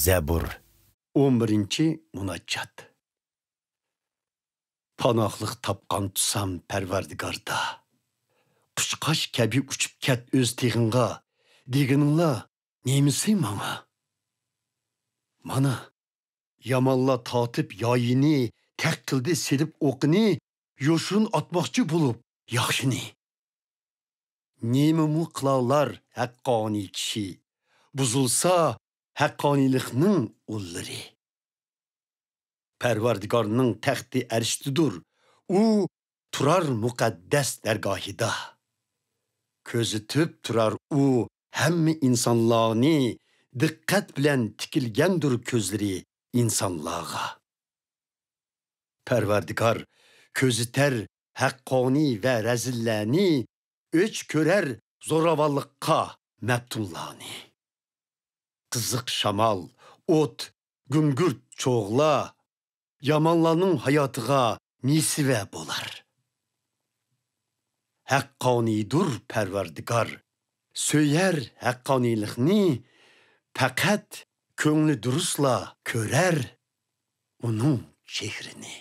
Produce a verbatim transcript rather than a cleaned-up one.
زەبۇر. ئون بىرىنچى مۇناجات. پاناھلىق تاپقان تۇرسام پەرۋەردىگاردا، قۇشقاچ كەبى ئۇچۇپ كەت ئۆز تېغىڭغا، دېگىنىڭلار نېمىسى ماڭا؟ مانا، يامانلار تارتىپ يايىنى، تەق قىلدى سېلىپ ئوقىنى، يوشۇرۇن ئاتماقچى بولۇپ ياخشىنى. نېمىمۇ قىلالار ھەققانىي كىشى، بۇزۇلسا ھەققانىيلىقنىڭ ئۇللىرى. پەرۋەردىگارنىڭ تەختى ئەرشتىدۇر، ئۇ تۇرار مۇقەددەس دەرگاھىدا. كۆزىتىپ تۇرار ئۇ ھەممە ئىنسانلارنى، دىققەت بىلەن تىكىلگەندۇر كۆزلىرى ئىنسانلارغا. پەرۋەردىگار كۆزىتەر ھەققانىي ۋە رەزىللەرنى، ئۆچ كۆرەر زوراۋانلىققا مەپتۇنلارنى. قىزىق شامال، ئوت، گۈڭگۈرت چوغلار يامانلارنىڭ ھاياتىغا نېسىۋە بولار. ھەققانىيدۇر پەرۋەردىگار، سۆيەر ھەققانىيلىقنى، پەقەت كۆڭلى دۇرۇسلا كۆرەر ئۇنىڭ چېھرىنى.